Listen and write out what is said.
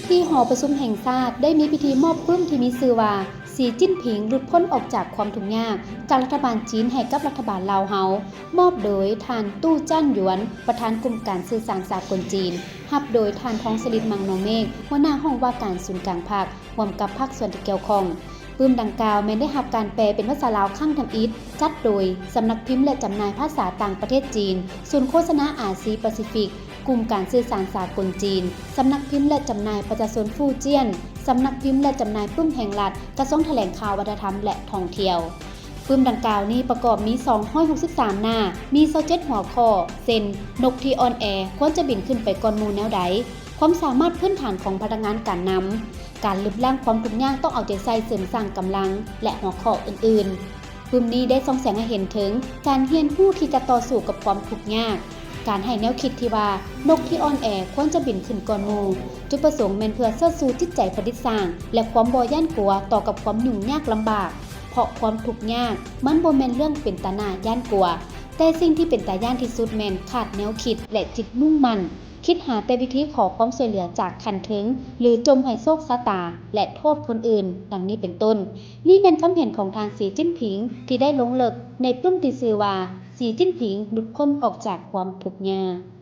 ທີ່ຫໍປະຊຸມແຫ່ງຊາດ ໄດ້ມີພິທີມອບປຶ້ມທີ່ມີຊື່ວ່າ ສີຈິ້ນຜິງ ຫຼຸດພົ້ນອອກຈາກຄວາມທຸກຍາກ ຈາກລັດຖະບານຈີນໃຫ້ກັບລັດຖະບານລາວເຮົາ, ມອບໂດຍທ່ານ ຕູ້ ຈ້ານຢວນ ປະທານກຸ່ມການສື່ສານສາກົນຈີນ, ຮັບໂດຍທ່ານ ທອງສະລິດ ມັງນໍເມກ ຫົວໜ້າຫ້ອງວ່າການສູນກາງພັກ ຮ່ວມກັບພາກສ່ວນທີ່ກ່ຽວຂ້ອງ. ປຶ້ມດັ່ງກ່າວແມ່ນໄດ້ຮັບການແປເປັນພາສາລາວຄັ້ງທຳອິດ, ຈັດໂດຍສຳນັກພິມ ແລະ ຈຳໜ່າຍພາສາຕ່າງປະເທດຈີນ, ສູນໂຄສະນາອາຊີປາຊີຟິກ, ກຸ່ມການສື່ສານສາກົນຈີນ, ສຳນັກພິມ ແລະ ຈຳໜ່າຍປະຊາຊົນຟູ້ຈຽນ, ສຳນັກພິມ ແລະ ຈຳໜ່າຍປຶ້ມແຫ່ງລັດ, ກະຊວງຖະແຫຼງຂ່າວ, ວັດທະນະທຳ ແລະ ທ່ອງທ່ຽວ. ປຶ້ມດັ່ງກ່າວນີ້ປະກອບມີສອງຮ້ອຍຫົກສິບສາມໜ້າ, ມີຊາວເຈັດຫົວຂໍ້ ເຊັ່ນ ນົກທີ່ອ່ອນແອຄວນຈະບິນຂຶ້ນໄປກ່ອນໝູ່ແນວໃດ, ຄວາມສາມາດພື້ນຖານຂອງພະນັກງານການນຳ, ການລຶບລ້າງຄວາມທຸກຍາກຕ້ອງເອົາໃຈໃສ່ເສີມສ້າງກຳລັງ ແລະ ຫົວຂໍ້ອື່ນໆ. ປຶ້ມນີ້ໄດ້ສ່ອງແສງໃຫ້ເຫັນເຖິງການຮຽນຮູ້ທີ່ຈະຕໍ່ສູ້ກັບຄວາມທຸກຍາກ, ການໃຫ້ແນວຄິດທີ່ວ່ານົກທີ່ອ່ອນແອຄວນຈະບິນຂຶ້ນກ່ອນໝູ່. ຈຸດປະສົງແມ່ນເພື່ອເຊີດຊູຈິດໃຈປະດິດສ້າງ ແລະ ຄວາມບໍ່ຢ້ານກົວຕໍ່ກັບຄວາມຫຍຸ້ງຍາກລຳບາກ, ເພາະຄວາມທຸກຍາກມັນບໍ່ແມ່ນເລື່ອງເປັນຕາໜ້າຢ້ານກົວ, ແຕ່ສິ່ງທີ່ເປັນຕາຢ້ານທີ່ສຸດແມ່ນຂາດແນວຄິດ ແລະ ຈິດມຸ່ງໝັ້ນ. ຄິດຫາແຕ່ວິທີຂໍຄວາມຊ່ວຍເຫຼືອຈາກຂັ້ນເທິງ ຫຼື ຈົ່ມໃຫ້ໂຊກຊະຕາ ແລະ ໂທດຄົນອື່ນ, ດັ່ງນີ້ເປັນຕົ້ນ. ນີ້ແມ່ນຄຳເຫັນຂອງທ່ານ ສີຈິ້ນຜິງ ທີ່ໄດ້ລົງເລິກໃນປຶ້ມທີ່ຊື່ວ່າ ສີຈິ້ນຜິງ ຫຼຸດພົ້ນອອກຈາກຄວາມທຸກຍາກ.